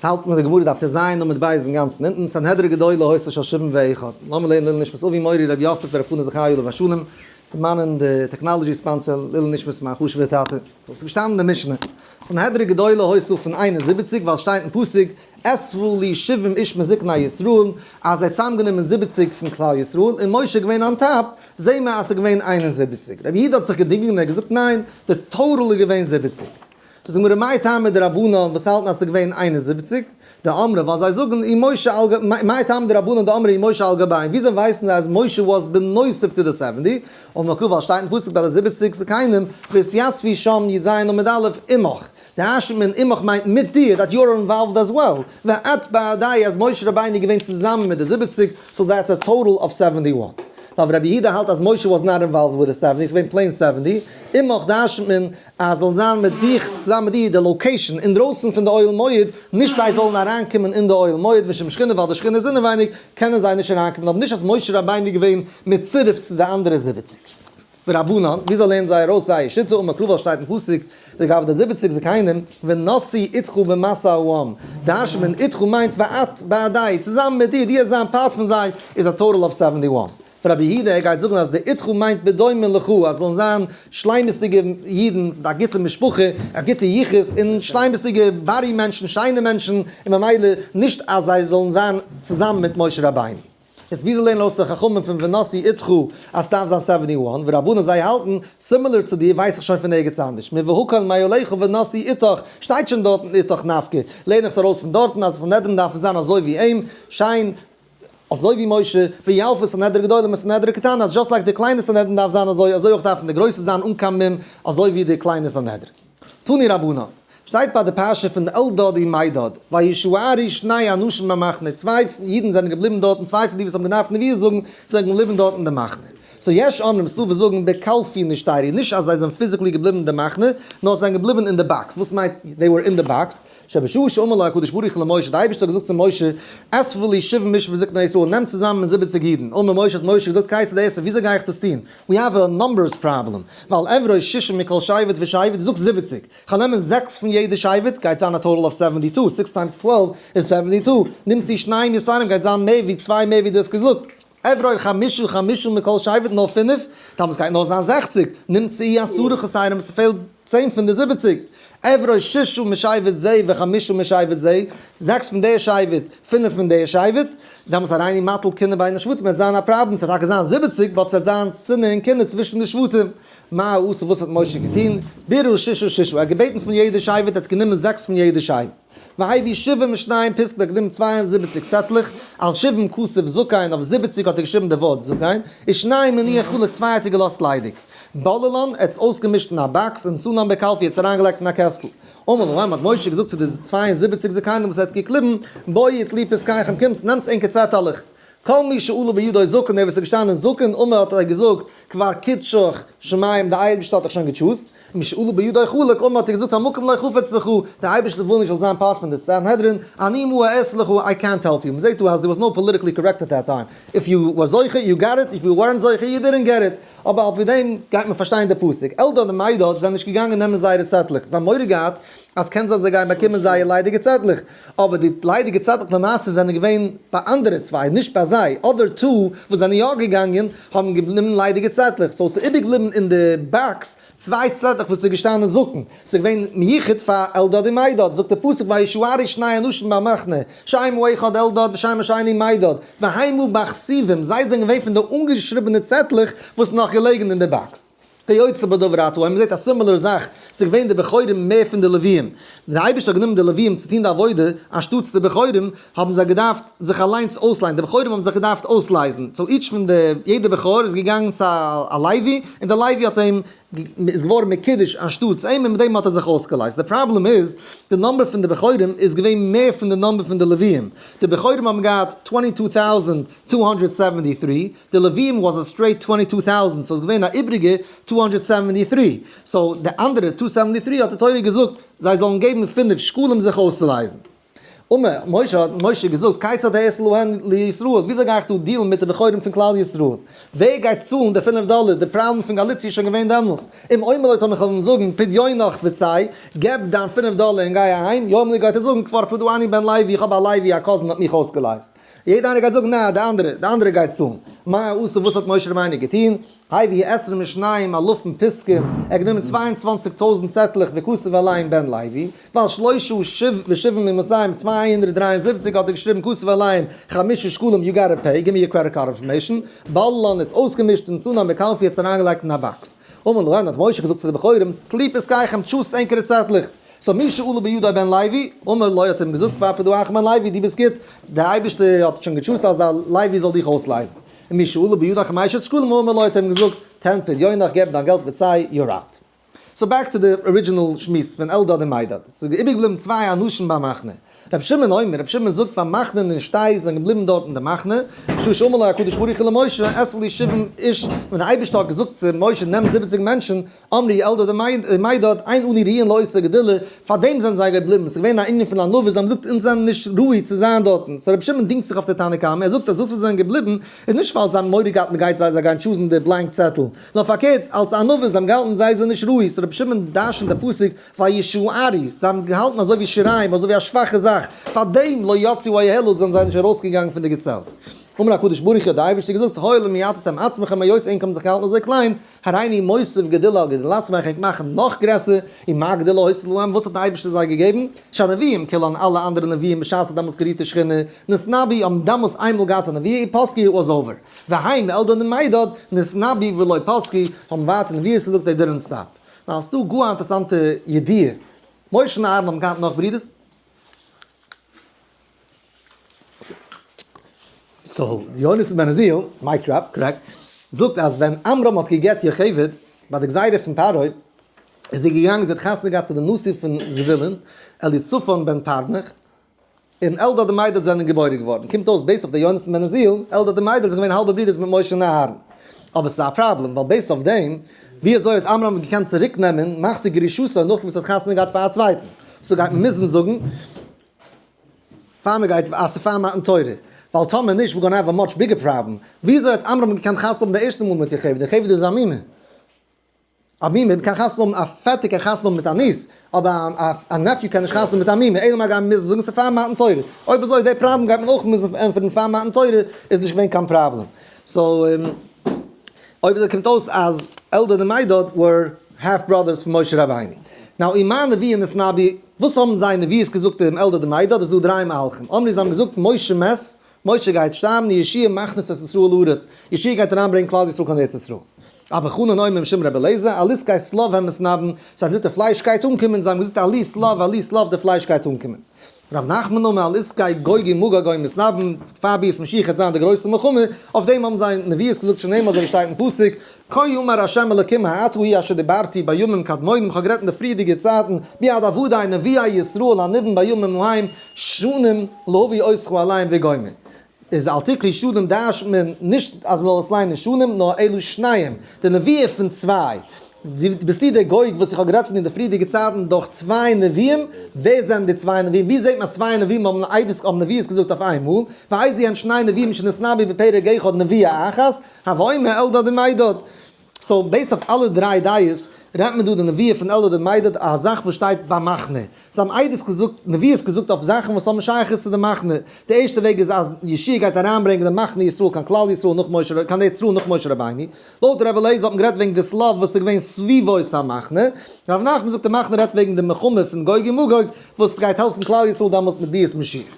ס'האלט מיט די גמרא דף טז עמוד ב' אינגאנצן אונטן, סנהדרין גדולה היתה של שבעים ואחד. לאמיר לערנען לעילוי נשמת אבי מורי רבי יוסף ברב חנא זכי' עליו השלום, דערמאנען די technology sponsor לעילוי נשמת מיין חשוב'ער טאטע. סאו ס'איז געשטאנען אין די משנה, סנהדרין גדולה היתה פון 71, ווייל ס'שטייט אין פסוק, אספה לי שבעים איש מזקני ישראל, אז ער האט צוזאמגענומען 70 פון כלל ישראל, און משה איז געווען on top, זעהן מיר אז ס'איז געווען 71. רבי יהודה האט זיך געדינגען און ער האט געזאגט ניין, די total איז געווען 70. זאגט די גמרא מאי טעמא דרבנן וואס האלטן אז ס'איז געווען 71, דאמרי ווייל זיי זאגן אי משה על גבי, מאי טעמא דרבנן דאמרי אי משה על גביהם, וויאזוי ווייסן זיי אז משה was בנוסף צו די 70, אמר קרא ווייל שטייט אין פסוק ביי די 70 זקנים, והתיצבו שם י"ז עמוד א' עמך, דרש'נט מען עמך מיינט מיט דיר, that you're involved as well, ואת בהדיה אז משה רבינו איז געווען צוזאמען מיט די 70, so that's a total of 71. אבער רבי יהודה האלט אז משה was not involved with the 70, ס'איז געווען plain 70, עמך דרש'נט מען אז זאל זיין מיט דיך, צוזאמען מיט דיר, די location אינדרויסן פון די אוהל מועד, נישט זיי זאלן אריינקומען אין די אוהל מועד משום שכינה, ווייל די שכינה איז אינעווייניג, קענען זיי נישט אריינקומען, אבער נישט אז משה רבינו איז געווען מצורף צו די אנדערע 70. ורבנן, וויאזוי לערנען זיי ארויס זייער שיטה, אמר קרא ווייל שטייט אין פסוק, לגבי די 70 זקנים, ונסעו אתך במסע העם, דרש'נט מען אתך מיינט ואת בהדיה, צוזאמען מיט דיר, דו וועסט זיין part פון זיי, איז א total of 71. רבי יהודה גייט זאגן אז די אתך מיינט בדומה לך, אז זאלן זיין שלימות'דיגע אידן, א גוטע משפחה, א גוטע יחוס, און שלימות'דיגע בארי מענטשן, שיינע מענטשן, און ממילא נישט אז זיי זאלן זיין צוזאמען מיט משה רבינו. יעצט וויאזוי לערנען אויס די חכמים פון ונסעו אתך אז ס'דארף זיין 71, ורבנן זיי האלטן similar צו דיר ווייס איך שוין פון ערגעץ אנדערש, מוהקל מעליך ונסעו אתך, שטייט שוין דארטן אתך נפקא, לערן איך עס ארויס פון דארטן אז סנהדרין דארפן זיין אזוי ווי אים, שיין, אזוי ווי משה, וילפא סנהדרין גדולה מסנהדרין קטנה, אז just like די קליינע סנהדרין דארף זיין אזוי, אזוי אויך דארפן די גרויסע זיין אן קיין מום, אזוי ווי די קליינע סנהדרין. תנו רבנן, שטייט ביי די פרשה פון אלדד און מידד, וישארו שני אנשים במחנה, צוויי אידן זענען געבליבן דארטן, צוויי פון די וואס האבן געדארפט נביאות זאגן, זענען געבליבן דארט אין די מחנה. so יש אומרים, ס'דא וואס זאגן בקלפי נשתיירו, נישט אז זיי זענען physically געבליבן אין די מחנה, נאר זיי זענען געבליבן אין די box. וואס מיינט they were in the box? שבשעה שאמר לו הקדוש ברוך הוא למשה, די אייבערשטער האט געזאגט צו משה, אספה לי שבעים איש מזקני ישראל, נעם צוזאמען 70 אידן. אמר משה, האט משה געזאגט, כיצד אעשה, וויאזוי גיי איך דאס טון? We have a numbers problem, ווייל אברור ששה מכל שבט ושבט, דו זאגסט 70, כ'וועל נעמען זעקס פון יעדע שבט, גייט זיין א total of 72, six times 12 איז 72, נמצאו שניים יתרים גייט זיין מער ווי צוויי מער ווי דו האסט געזאגט. אברור חמשה חמשה מכל שבט נאר פינף, דאמאלס גייט נאר זיין 60, נמצאו עשרה חסרים, ס'פעלט 10 פון די 70. אברור ששה משבט זה וחמשה משבט זה, זעקס פון דער שבט, פינף פון דער שבט, דאמאלס הריני מטיל קנאה בין השבטים, וועט זיין א פראבלעם, ס'וועט טאקע זיין 70, but ס'וועט זיין שנאה און קנאה צווישן די שבטים. מה עשה, וואס האט משה געטון? בירר ששה ששה, ער האט געבעטן פון יעדע שבט, ער האט גענומען זעקס פון יעדע שבט. והביא שבעים ושניים פתקין, ער האט גענומען 72 צעטלעך, על שבעים כתב זקן, אויף 70 האט ער געשריבן די ווארט זקן, ושניים הניח חלל, צוויי האט ער געלאזט ליידיג. בללן, ער האט עס אויסגעמישט אין א box, ונתנן בקלפי, ער האט עס אריינגעלייגט אין א קעסטל. אמר להם, האט משה געזאגט צו די 72 זקנים וואס ער האט געקליבן, בואו טלו פתקיכם, קומטס, נעמטס ענקער צעטעלעך. כל מי שעלה בידו זקן, דער וואס איז געשטאנען זקן, אמר האט ער געזאגט, כבר קידשך שמים, דער אייבערשטער האט דיך שוין גע choose ט. ומי שעלה בידו חלק, אמר האט ער געזאגט המקום לא חפץ בך, דער אייבערשטער וויל נישט זאלסט זיין part פון די סנהדרין, אני מה אעשה לך, איי קענט העלפ יו. מ'זעט דא אז there was no politically correct at that time. If you were זוכה, you got it, if you weren't זוכה, you didn't get it. אבער על פי דעם גייט מען פארשטיין די פסוק. אלדד און מידד זענען נישט געגאנגען נעמען זייערע צעטלעך, זיי האבן מורא געהאט אז קען זיין זיי גייען באקומען זייער ליידיגע צעטלעך, אבער די ליידיגע צעטלעך למעשה זענען געווען ביי אנדערע צוויי, נישט ביי זיי, other two וואס זענען יא געגאנגען האבן גענומען ליידיגע צעטלעך, so ס'איז איבערגעבליבן אין די box צוויי צעטלעך וואס איז געשטאנען זקן, ס'איז געווען מיוחד פאר אלדד און מידד, זאגט דער פסוק וישארו שני אנשים במחנה, שם האחד אלדד ושם השני מידד, והמה בכתובים, זיי זענען געווען פון די אנגעשריבענע צעטלעך וואס איז נאך געלעגן אין די box. כיוצא בדבר אתה, און מ'זעט א similar זאך, ס'איז געווען די בכורים מער פון די לוויים, ווען דער אייבערשטער האט גענומען די לוויים צו טון די עבודה, אנשטאטס די בכורים, האבן זיי געדארפט זיך אליינס אויסלייזן, די בכורים האבן זיך געדארפט אויסלייזן, so each פון די, יעדער בכור איז געגאנגען צו א לוי, און דער לוי האט אים, איז געווארן מקודש אנשטאטס אים, און מיט דעם האט ער זיך אויסגעלייזט. די פראבלעם איז, די number פון די בכורים איז געווען מער פון די number פון די לוויים, די בכורים האבן געהאט 22,273, די לווים was a straight 22,000, so איז געווען א איבריגע 273, so די אנדערע 273 האט די תורה געזאגט זיי זאלן געבן פינף שקלים זיך אויסצולייזן. אמר משה, האט משה געזאגט, כיצד אעשה להן לישראל, וויאזוי גיי איך דא deal ן מיט די בכורים פון כלל ישראל? ווער גייט צאלן די 5 דאלער? די פראבלעם פון גאליציע איז שוין געווען דעמאלס. אם אומר לו, טאמער איך וועל אים זאגן, פדיונך וצא, געב דיין 5 דאלער און גיי אהיים, יאמר לי, גייט ער זאגן, כבר פדאני בן לוי, איך האב א לוי, א cousin האט מיך אויסגעלייזט. יעדער איינער גייט זאגן, ניין, די אנדערע גייט צאלן. מה עשה, וואס האט משה רבינו געטון? הביא עשרים ושניים אלפים פתקים, ער האט גענומען 22,000 צעטלעך וכתב עליהן בן לוי, ועל שלושה ושבעים ומאתים, 273 האט ער געשריבן כתב עליהן 5 שקלים, you gotta pay, give me your credit card information, בללן איז אויסגעמישט ונתנן בקלפי, האט עס אריינגעלייגט אין א box. אמר להן, האט משה געזאגט צו די בכורים, טלו פתקיכם, choose ענקערע צעטלעך. So מי שעלה בידו בן לוי, אמר לו, האט אים געזאגט, כבר פדאך בן לוי, דו ביסט גוט, דער אייבערשטער האט שוין גע choose ט, אז לוי זאל דיך אויסלייזן. און מי שעלה בידו 5 שקלים, אמר לו, האט אים געזאגט, תן פדיונך, געב דיין געלט, וצא, you're out. So back to the original שמועס פון אלדד און מידד. ס'איז איבערגעבליבן צוויי אנשים ביים מחנה. רב שמעון אומר, רב שמעון זאגט במחנה נשתייר, זענען געבליבן דארט אין די מחנה. בשעה שאמר לו הקדוש ברוך הוא למשה, אסף לי שבעים איש, ווען דער אייבערשטער האט געזאגט צו משה, נעם 70 מענטשן, אמרו אלדד ומידד, אין אנו ראויין לאותה גדולה, פאר דעם זענען זיי געבליבן. עס איז געווען א ענין פון ענווה, זיי האבן געזאגט, אונז זענען נישט ראוי צו זיין דארטן. So רב שמעון דינגט זיך אויף די תנא קמא, ער זאגט אז דאס וואס זיי זענען געבליבן, איז נישט ווייל זיי האבן מורא געהאט מען גייט זיי, זיי גייען choose ן די blank צעטל. נאר פארקערט, אלס ענווה, זיי האבן געהאלטן זיי זענען נישט ראוי. So רב שמעון דרש'נט דער פסוק, וישארו, זיי האבן געהאלטן אזוי ווי שיריים, אזוי ווי א שוואכע זאך. פאר דעם לא יצאו האהלה, זענען זיי נישט ארויסגעגאנגען פון די געצעלט. אמר הקדוש ברוך הוא, דער אייבערשטער געזאגט, הואיל ומעטתם עצמכם, היות ענק האבן זיך געהאלטן אזוי קליין, הריני מוסיף גדולה על גדולתכם, וועל איך ענק מאכן נאך גרעסער, ומה גדולה היתה להם, וואס האט דער אייבערשטער זיי געגעבן? שהנביאים כולן, אלע אנדערע נביאים, בשעת האט דעמאלס גערוהט די שכינה, נתנבאו, האבן דעמאלס איינמאל געהאט א נבואה, ופסקו was over. וההם אלדד ומידד, נתנבאו ולא פסקו, האבן ווייטער נביאות געזאגט, they didn't stop. Now, האסטו גאר א אינטערעסאנטע ידיעה. משה און אהרן האבן געהאט נאך ברידערס? So, יונתן בן עוזיאל, mic drop, correct, זאגט אז ווען עמרם האט געגעט יוכבד, ביי די גזירה פון פרעה, איז זי געגאנגען, זי האט חתונה געהאט צו די נשיא פון זבולון, אליצפן בן פרנך, און אלדד און מידד זענען געבוירן געווארן. קומט אויס, based אויף די יונתן בן עוזיאל, אלדד און מידד זענען געווען האלבע ברידערס מיט משה און אהרן. אבער ס'איז א פראבלעם, ווייל based אויף דעם, ווי אזוי האט עמרם געקענט צוריקנעמען מחזיר גרושתו נאכדעם וואס ער האט חתונה געהאט פאר א צווייטן? So גייט מען מוזן זאגן, פאר מען גייט, אז ס'איז פאר מתן תורה. ווייל טאמער נישט, we're gonna have a much bigger problem. וויאזוי האט עמרם געקענט חתונה האבן די ערשטע מאל מיט יוכבד? יוכבד איז א מומע. א מומע קען חתונה האבן, א פעטער קען חתונה האבן מיט א niece, אבער א nephew קען נישט חתונה האבן מיט א מומע, אלא מאי גייט מען מוזן זאגן ס'איז פאר מתן תורה. אויב אזוי, די פראבלעם גייט מען אויך מוזן ענטפערן פאר מתן תורה איז נישט געווען קיין פראבלעם. So, אויב אזוי קומט אויס אז אלדד און מידד were half brothers פון משה רבינו. Now, ומה נביאים נתנבאו, וואס האבן זיי נביאות געזאגט דעם אלדד און מידד? איז דא דריי מהלכים. אמרו, זיי האבן געזאגט, משה מת, משה גייט שטארבן, יהושע מכניס את ישראל לארץ. יהושע גייט אריינברענגען כלל ישראל קיין ארץ ישראל. אבא חנן אומר משום רבי אליעזר, על עסקי שליו הם מתנבאין, זיי האבן געזאגט די פלייש גייט אנקומען, זיי האבן געזאגט עלי שליו, עלי שליו, די פלייש גייט אנקומען. רב נחמן אומר על עסקי גוג ומגוג היו מתנבאין, פאר ביאת משיח וועט זיין די גרויסע מלחמה, אויף דעם האבן זיי נביאות געזאגט שנאמר אזוי ווי שטייט אין פסוק, כה אמר ה' אלוקים האתה הוא אשר דיברתי בימים קדמונים, איך האב גערעדט אין די פריערדיגע צייטן, ביד עבדי נביאי ישראל הנביאים בימים ההם שנים להביא אותך אליהם וגומר. איז אל תקרי שנים דרש'נט מען נישט אז מען זאל עס ליינען שנים, נאר אלו שניים, די נביאה פון צוויי. ביסטו דער גוג וואס איך האב גערעדט פון אין די פריערדיגע צייטן דורך צוויי נביאים? ווער זענען די צוויי נביאים? ווי זעט מען אז צוויי נביאים האבן עדות האבן נביאות געזאגט אויף איינמאל? ואיזו הן שני נביאים שנתנבאו בפרק אחד נביאה אחת, הוי אומר אלדד ומידד. So based אויף אלע דריי דעות רעדט מען דא די נביאה פון אלדד און מידד א זאך וואס שטייט ביי מחנה. זיי האבן עדות געזאגט, נביאות געזאגט אויף זאכן וואס האבן שייכות צו די מחנה. די ערשטע וועג איז אז יהושע גייט אריינברענגען די מחנה ישראל קיין כלל ישראל נאך משה, קיין ארץ ישראל נאך משה רבינו. לויט רבי אליעזר האט מען גערעדט וועגן די שליו וואס איז געווען סביבות המחנה. רב נחמן זאגט די מחנה רעדט וועגן די מלחמה פון גוג ומגוג וואס גייט העלפן כלל ישראל דעמאלטס מיט ביאת משיח.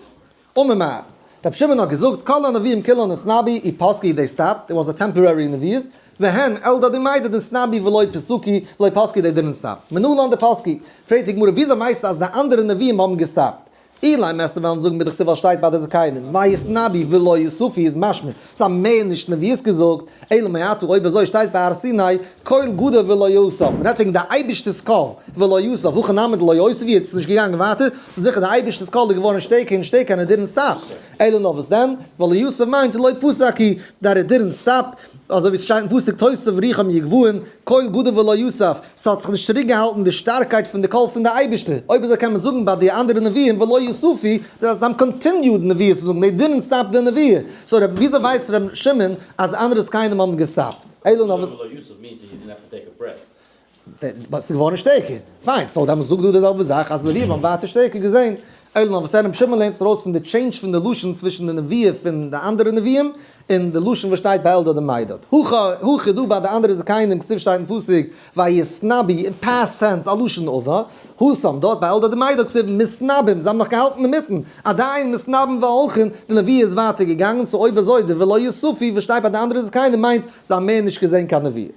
אמר מר. רבי שמעון האט געזאגט, כל הנביאים כולן נתנבאו ופסקו they stopped, it was a temporary נביאות, והן אלדד ומידד נתנבאו ולא פסקו, ולא פסקו they didn't stop. מנלן דפסקו. פרעגט די גמרא וויאזוי ווייסטו אז די אנדערע נביאים האבן געסטאפט? אילימא וועסטו וועלן זאגן מדכתיב ווייל שטייט ביי די זקנים, ויתנבאו ולא יספו איז משמע, זיי האבן מער נישט נביאות געזאגט, אלא מעתה אויב אזוי שטייט ביי הר סיני, קול גדול ולא יסף, מען רעדט וועגן די אייבערשטער'ס קול, ולא יסף, הכא נמי דלא יסף יעצט איז נישט געגאנגען ווייטער, ס'איז זיכער די אייבערשטער'ס קול איז געווארן שטערקער און שטערקער and it didn't stop, אלא נאר וואס דען, ולא יסף מיינט לא פסק הוא, that it didn't stop, אזוי ווי ס'שטייט אין פסוק תוסף רוחם יגבהון, קול גדול ולא יסף, ס'האט זיך נישט צוריק געהאלטן די שטארקייט פון די קול פון די אייבערשטער, אויב אזוי קען מען זאגן ביי די אנדערע נביאים ולא. יסופו, זיי האבן continued נביאות צו זאגן, they didn't stop די נביאה, so וויאזוי ווייסט ר' שמעון אז די אנדערע זקנים האבן געסטאפט? אלא נאר וואס. But ס'איז געווארן שטערקער. פיין, so דעמאלטס זאג דו די זעלבע זאך אז נביאים האבן ווייטער שטערקער געזען. אלא נאר וואס ר' שמעון לערנט ארויס פון די change פון די לשון צווישן די נביאה פון די אנדערע נביאים און די לשון וואס שטייט ביי אלדד און מידד. הכא דא ביי די אנדערע זקנים כתיב שטייט אין פסוק ויתנבאו אין past tense א לשון עבר, התם דארט ביי אלדד און מידד כתיב מתנבאים זיי האבן נאך געהאלטן אינמיטן, עדיין מתנבאים והולכין, די נביאה איז ווייטער געגאנגען, so אויב אזוי די ולא יסופו וואס שטייט ביי די אנדערע זקנים מיינט זיי האבן מער נישט געזען קיין נביאה.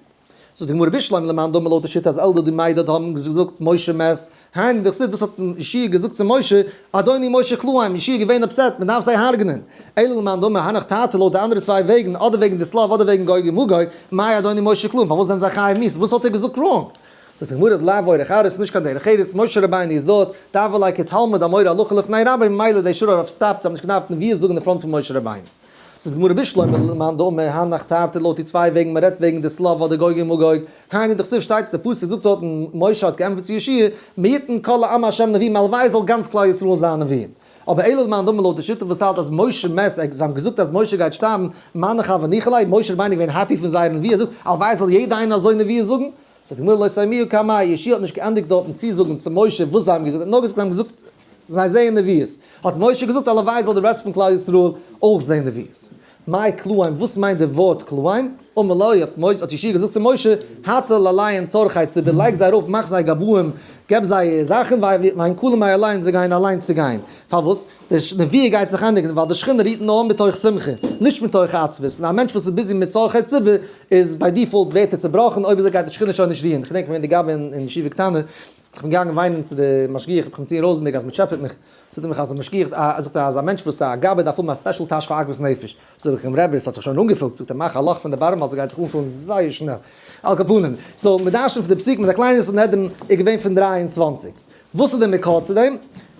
זאגט די גמרא בשלמא למאן דאמר לויט די שיטה אז אלדד און מידד האבן געזאגט משה מת, היינו דכתיב דאס האט יהושע געזאגט צו משה, אדוני משה כלאם, יהושע איז געווען upset, מען דארף זיי הרג'נען. אלא למאן דאמר הנך תרתי לויט די אנדערע צוויי וועגן, אדער וועגן די שליו אדער וועגן גוג ומגוג, מאי אדוני משה כלאם, פארוואס זענען זיי חייב מיתה, וואס האט ער געזאגט wrong? זאגט די גמרא דלאו אורח ארעא, ס'איז נישט קיין דרך ארץ, משה רבינו איז דארט, דהוה ליה כתלמיד המורה הלכה לפני רבו, ממילא they should have stopped, זיי האבן נישט געדארפט נביאות זאגן אין front פון משה רבינו. זאגט די גמרא בשלמא למאן דאמר הנך תרתי לויט די צוויי וועגן מען רעדט וועגן די שליו אדער גוג ומגוג, היינו דכתיב שטייט די פסוק זאגט דארטן משה האט געענטפערט צו יהושע מי יתן כל העם השם נביאים הלוואי זאל גאנץ כלל ישראל זיין נביאים, אבער אלא למאן דאמר לויט די שיטה וואס האלט אז משה מת זיי האבן געזאגט אז משה גייט שטארבן מה נך הוה ניחא ליה משה רבינו געווען happy פון זייער נביאה זאגט הלוואי זאל יעדע איינער אזוי נביאה זאגן, זאגט די גמרא לא סיימוה קמיה, יהושע האט נישט געענדיגט דארטן צו זאגן צו משה וואס זיי האבן געזאגט, ער האט נאר געזאגט זיי האבן געזאגט זיי זעען נביאות, האט משה געזאגט הלוואי זאל די rest פון כלל ישראל אויך זען נביאות. מאי כלאם, וואס מיינט די ווארט כלאם? אמר לו, האט יהושע געזאגט צו משה, הטל עליהן צרכי ציבור, לייג זיי ארויף, מאך זיי גבאים, געב זיי זאכן, והן כלים מאליהן, זיי גייען אליין צו גיין. פארוואס? די נביאה גייט זיך ענדיגן ווייל די שכינה רוהט נאר מתוך שמחה, נישט מתוך עצבות, און א מענטש וואס איז busy מיט צרכי ציבור איז by default ווערט ער צובראכן, אויב אזוי גייט די שכינה שוין נישט רוען, כ'דענק כ'בין געווען די גבאי אין ישיבה קטנה, כ'בין געגאנגען וויינען צו די משגיח ר' חיים ראזענבערג אז מ'טשעפעט מיך, זאגט ער מיך אז א משגיח, זאגט ער אז א מענטש וואס א גבאי דארף האבן א special טאש פאר עגמת נפש, זאג איך אים רבי עס האט זיך שוין אנגעפילט, זאגט ער מאך א לאך פון די bottom ווייל ס'גייט זיך אנפילן זייער שנעל, על כל פנים, so מ'דרש'נט פון די פסוק מיט א קליינע סנהדרין איז געווען פון 23. וואס איז די מקור צו דעם?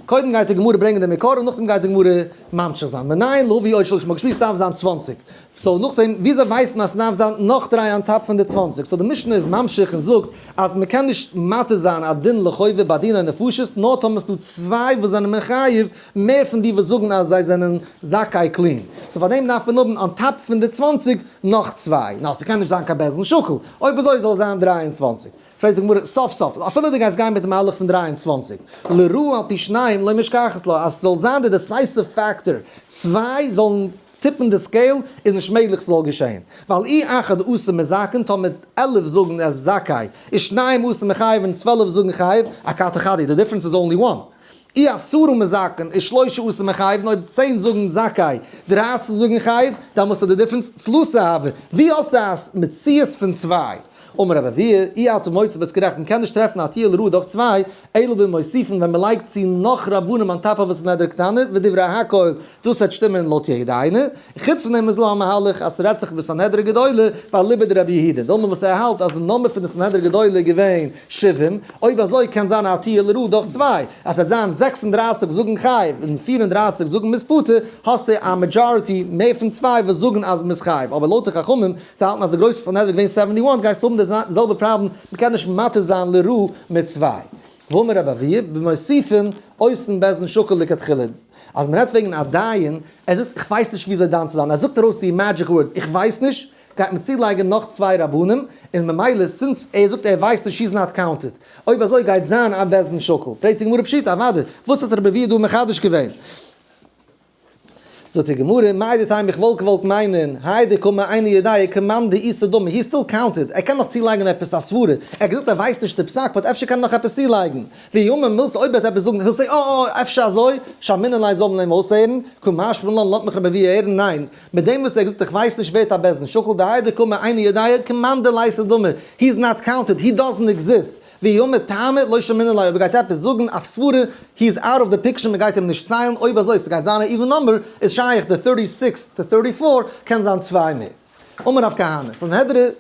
קודם גייט די גמרא ברענגען די מקור און נאכדעם גייט די גמרא ממשיך זיין. מנין להביא עוד שלושה, מ'האט געשמועסט ס'דארף זיין 20. So נאכדעם, וויאזוי ווייסט מען אז ס'דארף זיין נאך דריי on top פון די 20? So די משנה איז ממשיך און זאגט אז מ'קען נישט מתיר זיין א דין לחובה ביי דיני נפשות נאר טאמער ס'דא צוויי וואס זענען מחייב מער פון די וואס זאגן אז זיי זענען זכאי clean. So פארדעם דארף מען האבן on top פון די 20 נאך צוויי. נאר ס'קען נישט זיין קיין בית דין שקול. אויב אזוי זאל זיין 23. פרעגט די גמרא, סוף סוף, אפילו דו גייסט גיין מיט די מהלך פון 23, לרעה על פי שניים לא משכחת לה, אז ס'זאל זיין די decisive factor, צוויי זאלן טיפן די scale, איז נישט מעגליך ס'זאל געשען. ווייל אי אחד עשר מזכין, טאמער 11 זאגן אז זכאי, איז שניים עשר מחייב און 12 זאגן חייב, אכתי חד, די difference איז only one. אי עשרה מזכין, איז שלושה עשר מחייב, און אויב 10 זאגן זכאי, 13 זאגן חייב, דאן איז די difference תלתא הוה. ווי האסטו א מציאות פון צוויי? אמר רבי אבהו, אי אתה מוצא ביסט גערעכט, מ'קען נישט טרעפן א הטיה לרעה דורך צוויי, אלא במוסיפין ווען מ'לייגט צו נאך רבנים on top of סנהדרין קטנה, ודברי הכל, דאס וועט שטימען לויט יעדע איינע. חוץ פון דעם איז דא א מהלך אז ס'רעדט זיך בסנהדרין גדולה, ואליבא דרבי יהודה, דאמר וואס ער האלט אז די נומער פון די סנהדרין גדולה איז געווען 70, אויב אזוי קען זיין א הטיה לרעה דורך צוויי, אז ס'וועט זיין 36 זאגן חייב און 34 זאגן מ'איז פטור, האסטו א majority מער פון צוויי וואס זאגן אז מ'איז חייב, אבער לויט די חכמים זיי האלטן אז די גרויסע סנהדרין איז געווען 71, גייסטו האבן די זעלבע פראבלעם, מ'קען נישט מתיר זיין לרעה מיט צוויי. ואמר רבי אבהו, במוסיפין עושין בית דין שקול לכתחילה. אז מ'רעדט וועגן א דיין, ער זאגט איך ווייס נישט וויאזוי דן צו זיין, ער זאגט ארויס די magic words איך ווייס נישט, גייט מען צולייגן נאך צוויי רבנים, און ממילא since ער זאגט ער ווייסט נישט he's not counted. אויב אזוי גייט זיין א בית דין שקול. פרעגט די גמרא פשיטא, אוודאי, וואס האט רבי אבהו דא מחדש געווען? זאגט די גמרא, מהו דתימא איך וואלט געוואלט מיינען, האי דקאמר איני יודע כמאן דאיתא דמי, he still counted, ער קען נאך צולייגן עפעס א סברה, ער האט געזאגט ער ווייסט נישט די פסק, but אפשר קען ער נאך עפעס צולייגן, ואי אמר מילתא אויב ער וועט עפעס זאגן, he'll say אה אה אפשר אזוי, שמעינן ליה זאל מען אים אויסהערן, קא משמע לן לאזט מיך רבי אבהו הערן, ניין, מיט דעם וואס ער האט געזאגט איך ווייס נישט ווערט א בית דין שקול, דהאי דקאמר איני יודע כמאן דליתא דמי, he is not counted, he doesn't exist. ואי אמר טעמא לא שמעינן ליה אויב ער גייט עפעס זאגן אויף סברה, he is out of the picture מען גייט אים נישט ציילן, אויב אזוי ס'גייט זיין א even number איז שייך די 36 to 34 קען זיין צוויי מער. אמר רב כהנא, סנהדרין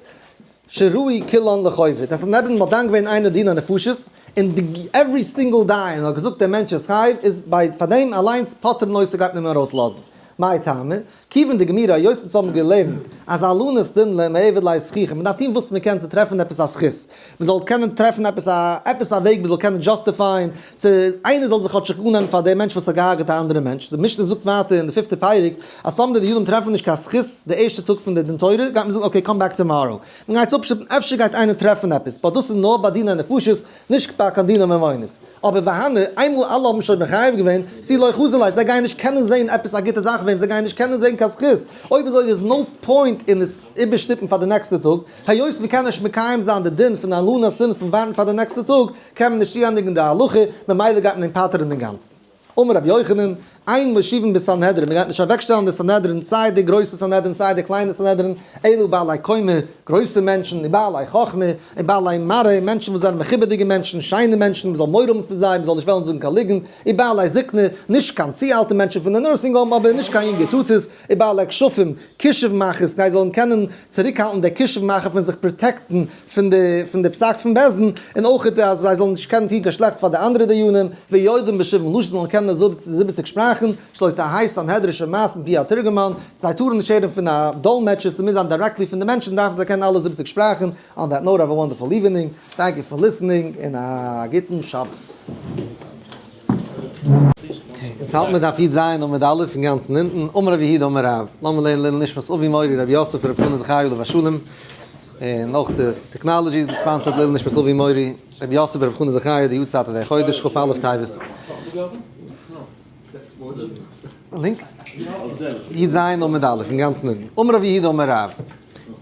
שראו כולן לחובה, די סנהדרין האט דן געווען איינער דיני נפשות, און די every single דיין האט געזאגט דער מענטש איז חייב, איז ביי פאר דעם אליינס פוטרין אותו גייט מען אים ארויסלאזן. מאי טעמא? כיוון דגמירי היות אונז האבן געלערנט אז הלנת דין למיעבד ליה זכוכא, מען דארף טון וואס מען קען צו טרעפן עפעס א זכות, מען זאל קענען טרעפן עפעס א עפעס א וועג מען זאל קענען justify ען צו איינער זאל זיך כאטשיג אננעמען פאר דעם מענטש וואס האט געהארגעט א אנדערע מענטש, די משנה זאגט ווייטער אין די פיפטע פרק אז טאמער די דיינים טרעפן נישט קיין זכות די ערשטע טאג פון די דין תורה גייט מען זאגן okay come back tomorrow, מען גייט עס אפשטופן אפשר גייט איינער טרעפן עפעס, but דאס איז נאר ביי דיני נפשות נישט ביי קיין דיני ממונות. אבער והני, איינמאל אלע האבן שוין מחייב געווען, תו לא חזי ליה, זיי גייען נישט קענען זען עפעס א גוטע זאך וועם, זיי גייען נישט קענען זען קיין זכות, אויב אזוי איז no point אין עס איבערשטופן פאר די נעקסטע טאג, היות מען קען נישט מקיים זיין די דין פון הלנת דין פון ווארטן פאר די נעקסטע טאג, קען מען נישט צוענדיגן די הלכה, ממילא גייט מען אים פטר'ן אינגאנצן. אמר רבי יוחנן, אין מושיבין בסנהדרין, מען גייט נישט אוועקשטעלן די סנהדרין, סיי די גרויסע סנהדרין סיי די קליינע סנהדרין, אלא בעלי קומה, גרויסע מענטשן, ובעלי חכמה, ובעלי מראה, מענטשן וואס זענען מכובד'יגע מענטשן, שיינע מענטשן, מען זאל מורא האבן פון זיי, מען זאל נישט וועלן זאגן קיין ליגנט, ובעלי זקנה, נישט קיין צו אלטע מענטשן פון די nursing home, אבער נישט קיין יונגע טאטעס, ובעלי כשפים, כישוף מאכערס, זיי זאלן קענען צוריקהאלטן די כישוף מאכער פון זיך protect ן פון די פון די פסק פון בית דין, און אויך אז זיי זאלן נישט קענען טון קיין שלעכטס פאר די אנדערע דיינים, ויודעים בשבעים לשון זאלן קענען די 70 שפראכן, שלא תהא סנהדרין שומעת מפי התורגמן, זיי טארן נישט הערן פון א דאלמעטשער, ס'מוז זיין directly פון די מענטשן דארפן זיי קענען אלע 70 שפראכן, on that note have a wonderful evening, thank you for listening, און א גוטן שבת. אונז האלט מיר דף י"ז עמוד א' אינגאנצן אונטן, אמר רב יהודה אמר רב, לאמיר לערנען לעילוי נשמת אבי מורי רבי יוסף רבי חנן זכריה עליו השלום, און אויך די technology איז גע sponsor ט לעילוי נשמת אבי מורי רבי יוסף רבי חנן זכריה די יארצייט איז די חודש כ"א טבת. לינק? י"ז עמוד א' אינגאנצן אונטן, אמר רב יהודה אמר רב,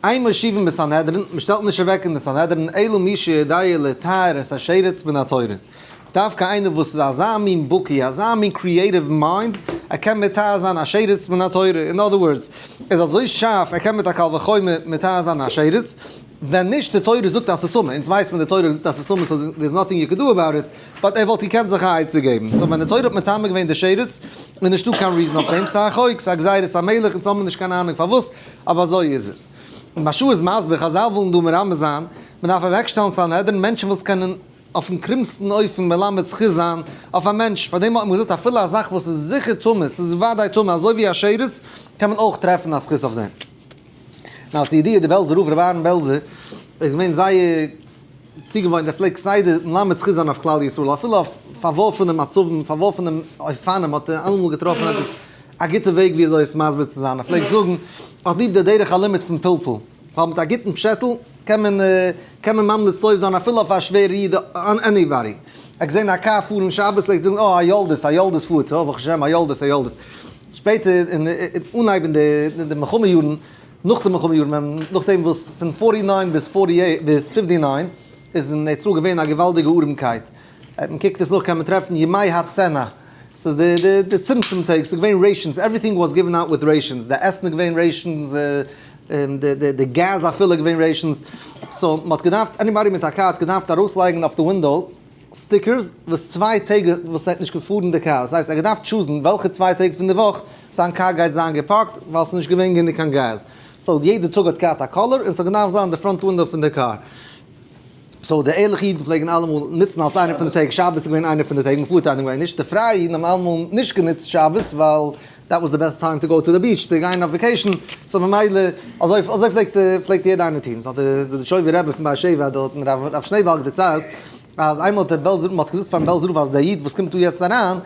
אין מושיבין בסנהדרין, מען שטעלט נישט אוועק אין די סנהדרין אלא מי שיודע לטהר את השרץ מן התורה. דווקא איינער וואס איז אזא מין בקי, אזא מין creative mind, ער קען מטהר זיין א שרץ מן התורה, in other words, ער איז אזוי שארף, ער קען מיט א קל וחומר מטהר זיין א שרץ, ווען נישט די תורה זאגט אז ס'איז טמא, אונז ווייסט מען די תורה זאגט אז ס'איז טמא so there is nothing you can do about it, but ער וואלט געקענט זיך א עצה געבן, so ווען די תורה האט מטמא געווען די שרץ, איז נישטא קיין reason אויף דעם, ס'איז א חוק, ס'איז א גזירת המלך, אונז האבן נישט קיין אהנונג פארוואס, אבער אזוי איז עס. און מהרש"א איז מסביר, חז"ל ווילן דא מרמז זיין, מ'דארף אוועקשטעלן סנהדרין מענטשן וואס קענען אויפן קרומסטן אופן מלמד זכות זיין אויף א מענטש, פאר דעם האט מען געזאגט אפילו א זאך וואס איז זיכער טמא, ס'איז וודאי טמא, אזוי ווי א שרץ, קען מען אויך טרעפן א זכות אויף דעם. נאר ס'ידוע די בעלזער רב ר' אהרן בעלזער איז געווען זייער צוגעוואוינט ער פלעגט כסדר מלמד זכות זיין אויף כלל ישראל אפילו אויף פארווארפענע מצבים פארווארפענע אופנים האט ער אלעמאל געטראפן עפעס א גוטע וועג ווי אזוי עס מסביר צו זיין, ער פלעגט זאגן ער האט ליב די דרך הלימוד פון פלפול ווייל מיט א גוטן פשעטל קען מען קען מען ממליץ טוב זיין אפילו אויף א שווערע איד אן anybody. ער האט געזען א קאר פארן שבת פלעגט זאגן אה א יולדת א יולדת פארט אה ברוך השם א יולדת א יולדת. שפעטער אין אנהייב אין די מלחמה יארן נאך די מלחמה יארן ווען נאכדעם וואס פון 49 ביז 48 ביז 59 איז אין ארץ ישראל געווען א געוואלדיגע ארעמקייט. מען קוקט עס נאך קען מען טרעפן ימי הצנע. ס'איז די די די צמצום טעג, ס'איז געווען rations, everything was given out with rations, די עסן איז געווען rations, די די די געז אפילו איז געווען rations, so מ'האט געדארפט, anybody מיט א קאר האט געדארפט ארויסלייגן אויף די window stickers וואס צוויי טעג וואס ער האט נישט געפארן די קאר, דאס הייסט ער האט געדארפט choose ן וועלכע צוויי טעג פון די וואך זיין קאר גייט זיין גע park ט ווייל ס'איז נישט געווען גענוג קיין געז, so יעדע טאג האט געהאט א color און ס'האט געדארפט זיין די front window פון די קאר. so די ערליכע אידן פלעגן אלעמאל נוצן אלס איינע פון די טעג, שבת איז געווען איינע פון די טעג, מ'פארט anyway נישט, די פרייע אידן האבן אלעמאל נישט גענוצט שבת ווייל that was the best time to go to the beach, צו גיין אויף vacation, so ממילא אזוי אזוי פלעגט פלעגט יעדער איינער טון, ס'האט די זידיטשויבער רבי פון באר שבע האט דארטן רב שנעעבאלג דערציילט אז איינמאל האט דער בעלזער מ'האט געזאגט פארן בעלזער רב אז דער איד וואס קומט דא יעצט אריין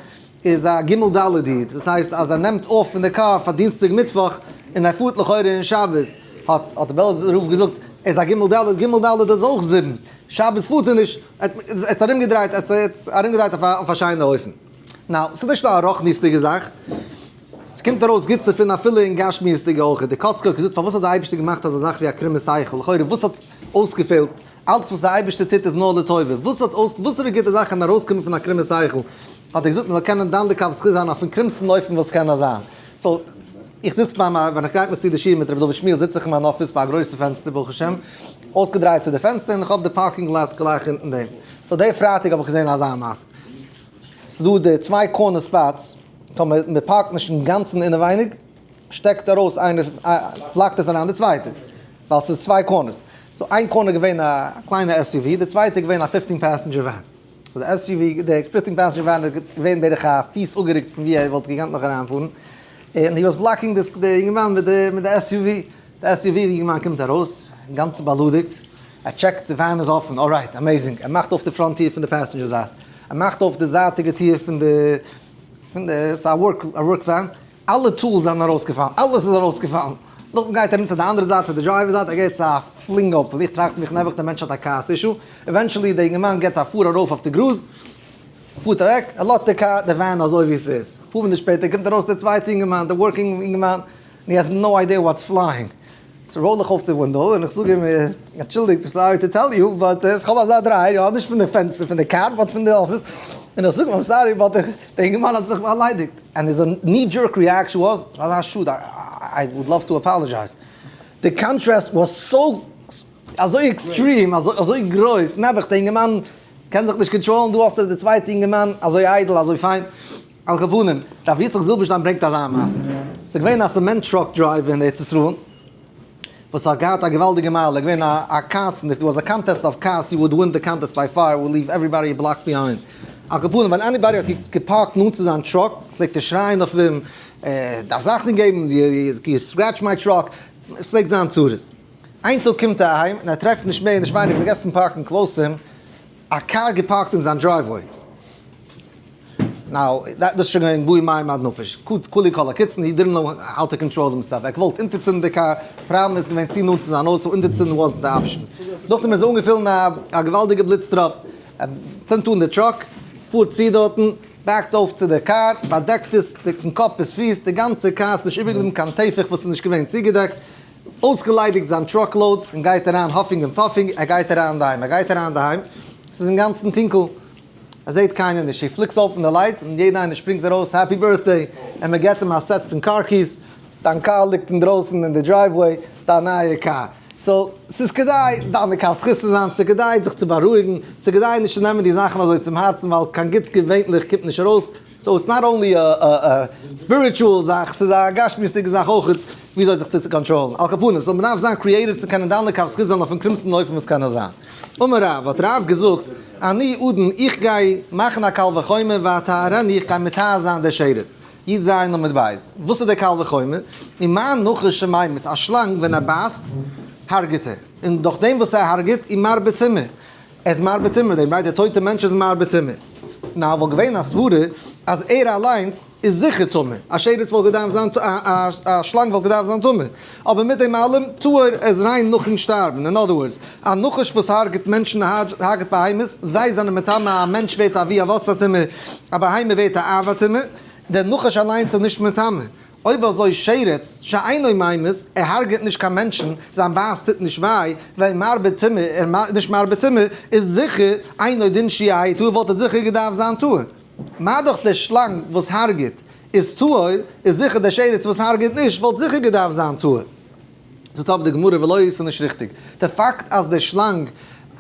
איז א גימל ד' איד, דאס הייסט אז ער נעמט אויף פון די קאר פאר דינסטאג מיטוואך און ער פארט לכאורה אין שבת, האט האט די בעלזער רב געזאגט, ער איז א גימל ד', גימל ד' איז אויך זיבן, שבת פארט ער נישט, ער האט עס ארומגעדרייט, ער האט עס ארומגעדרייט אויף א שיינע אופן. now, ס'איז נישט נאר א רוחניות'דיגע זאך, ס'קומט ארויס גוטס דערפון אפילו אין גשמיות'דיגע אויך. די קאצקער האט געזאגט פארוואס האט די אייבערשטער געמאכט אזא זאך ווי א קרומע שכל, לכאורה וואס האט אויסגעפעלט, אלץ וואס דער אייבערשטער טוט איז נאר לטובה, וואס האט אויס, וואסערע גוטע זאך קען ארויסקומען פון א קרומע שכל? האט ער געזאגט מען זאל קענען דן לכף זכות זיין אויפן קרומסטן אופן וואס קען נאר זיין. so, איך זיץ ביי מיין, ווען איך גרייט מיך צו די שיעור מיט רבי דוד שמואל זיץ איך אין מיין אפיס ביי א גרויסע פענסטער ברוך השם, אויסגעדרייט צו די פענסטער און איך האב די parking lot גלייך אונטן דעם. so די פרייטאג האב איך געזען אזא מעשה. ס'איז דא די צוויי corner spots, טאמער מען park ט נישט אינגאנצן אינעווייניג, שטעקט ארויס איינער פלאגט עס אריין די צווייטע ווייל ס'איז צוויי corners so איין corner געווען א קליינע SUV די צווייטע געווען א 15 passenger van so די SUV די 15 passenger van איז געווען בערך א פיס אפגערוקט פון ווי ער וואלט געקענט נאך אריינפארן. און he was blocking this די אינגערמאן מיט די מיט די SUV, די SUV אינגערמאן קומט ארויס אינגאנצן באלודיגט, ער טשעקט די van איז אפן, alright amazing, ער מאכט אויף די front טיר פון די passenger זייט, ער מאכט אויף די זייטיגע טיר פון די פון די ס'איז א work א work van, אלע tools זענען ארויסגעפאלן, אלעס איז ארויסגעפאלן, נאכדעם גייט ער ארום צו די אנדערע זייט צו די driver זייט, ער געט א פלינג אויף, און איך טראכט צו מיך נעבעך דער מענטש האט א כעס issue, eventually די אינגערמאן געט א פאר ארויף אויף די גראז, פארט אוועק, ער לאזט די קאר, די van אזוי ווי ס'איז. אפאר מינוט שפעטער קומט ארויס דער צווייטע אינגערמאן, דער working אינגערמאן, און he has no idea what's flying. so roll איך אויף די window און איך זאג אים, אנטשולדיגט, I'm sorry to tell you, but איך האב אזא דריי, יא, נישט פון די פענסטער פון די קאר, but פון די אפיס, און איך זאג אים, I'm sorry, but איך, דער אינגערמאן האט זיך באליידיגט. and his knee jerk reaction was, אזא שאד, I would love to apologize. די contrast was so אזוי extreme, אזוי גרויס, נעבעך די אינגערמאן קען זיך נישט קאנטראלן, דא האסטו די צווייטע אינגערמאן, אזוי איידל, אזוי פיין. על כל פנים, ר' יצחק זילבערשטיין ברענגט אזא מעשה. ס'איז געווען א cement truck driver אין ארץ ישראל, וואס האט געהאט א געוואלדיגע מעלה, געווען א כעסן, if there was a contest of כעס, he would win the contest by far, would leave everybody a block behind. על כל פנים, ווען anybody האט געפארקט נאנט צו זיין truck, פלעגט ער שרייען אויף אים, דארפסט אכטונג געבן, you scratch my truck, עס פלעגט זיין צרות. איין טאג קומט ער אהיים און ער טרעפט נישט מער נישט ווייניגער פארגעסן פארקן close צו אים א קאר געפארקט אין זיין driveway. Now, דאס איז שוין געווען גוי מים עד נפש, כולי כל הקיצין, he didn't know how to control himself, ער האט געוואלט אונטערצינדן די קאר, פראבלעם איז געווען צו נאנט צו זיין הויז, so אונטערצינדן wasn't the option. נאכדעם איז אנגעפילן א געוואלדיגע בליץ טראפ, ער צינדט אן די truck, פארט צו דארטן, בעקט אויף צו די קאר, באדעקט עס פון קאפ ביז פיס, די גאנצע קאר, ס'נישט איבערגעבליבן קיין טפח וואס איז נישט געווען צוגעדעקט, אויסגעליידיגט זיין truck load און גייט אריין huffing און puffing, ער גייט אריין אינדערהיים, ער גייט אריין אינדערהיים, ס'איז אינגאנצן טונקל, ער זעט קיינער נישט, he flicks open די lights און יעדער איינער שפרינגט ארויס happy birthday, און מען געט אים א set פון car keys, דיין קאר ליגט אינדרויסן אין די driveway, דיין נייע קאר. So, ס'איז כדאי דן לכף זכות צו זיין, ס'איז כדאי זיך צו בארואיגן, ס'איז כדאי נישט צו נעמען די זאכן אזוי צום הארצן ווייל קיין גוטס געווענליך קומט נישט ארויס, so it's not only א spiritual זאך, ס'איז א גשמיות'דיגע זאך אויך וויאזוי זיך צו קאנטראלן. על כל פנים, so מ'דארף זיין creative צו קענען דן לכף זכות זיין אויפן קרומסטן אופן וואס קען נאר זיין. אמר רב, האט רב געזאגט, אני אדון, איך גיי מאכן א קל וחומר ואטהרנו, איך גיי מטהר זיין די שרץ. י ז עמוד ב'. וואס איז דער קל וחומר? ומה נחש שממית, א שלאנג ווען ער בייסט, הרג'ט ער. און דורך דעם וואס ער הרג'ט, איז מרבה טומאה. ער איז מרבה טומאה, דעם right, דער טויטער מענטש איז מרבה טומאה. נאר וואלט געווען א סברה אז ער אליינס איז זיכער טמא, א שרץ וואלט געדארפט זיין א שלאנג וואלט געדארפט זיין טמא, אבער מיט דעם אלעם טהור, ער איז ריין נאכן שטארבן, אין other words, א נחש וואס הרג'ט מענטשן הרג'ט בהמות, זיי זענען מטמא, א מענטש ווערט אבי אבות הטומאה, א בהמה ווערט א אב הטומאה, דער נחש אליינס איז נישט מטמא. אויב אזוי שרץ שאינו ממית, ער הרג'עט נישט קיין מענטשן, זיין בייס טוט נישט וויי, ואין מרבה טומאה, ער איז נישט מרבה טומאה, איז זיכער אינו דין שיהא טהור וואלט ער זיכער געדארפט זיין טהור. מה דאך דער שלאנג וואס הרג'עט איז טהור, איז זיכער דער שרץ וואס הרג'עט נישט וואלט זיכער געדארפט זיין טהור. זאגט אבער די גמרא ולא ס'איז נישט ריכטיג. די פאקט אז דער שלאנג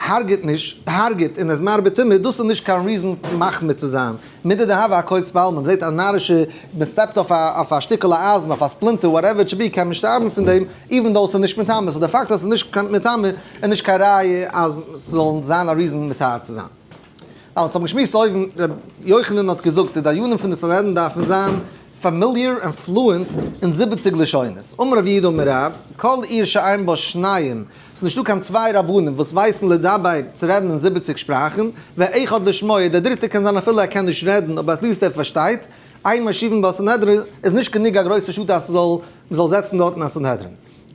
הרג'ט נישט, הרג'ט און איז מרבה טומאה, דאס איז נישט קיין reason מחמיר צו זיין. מידי דהוה אקוץ בעלמא, מ'זעט א נארישע, מ'סטעפט אויף א אויף א שטיקעלע אייזן, אויף א splinter, whatever it should be, קען מען שטארבן פון דעם, even though ס'איז נישט מטמא. So די פאקט אז ס'איז נישט מטמא איז נישט קיין ראיה אז ס'זאל זיין א reason מטהר צו זיין. אונז האבן געשמועסט אויבן, ר' יוחנן האט געזאגט די דיינים פון די סנהדרין דארפן זיין familiar און fluent אין 70 לשונות. אמר רב יהודה אמר רב, כל עיר שאין בה שניים, ס'איז נישטא קיין צוויי רבנים וואס ווייסן לדבר צו רעדן אין 70 שפראכן, ואחד לשמוע, דער דריטער קען זיין אפילו ער קען נישט רעדן אבער at least ער פארשטייט, אין מושיבין בה סנהדרין, איז נישט גענוג א גרויסע שאד אז ס'זאל מ'זאל זעצן דארטן א סנהדרין.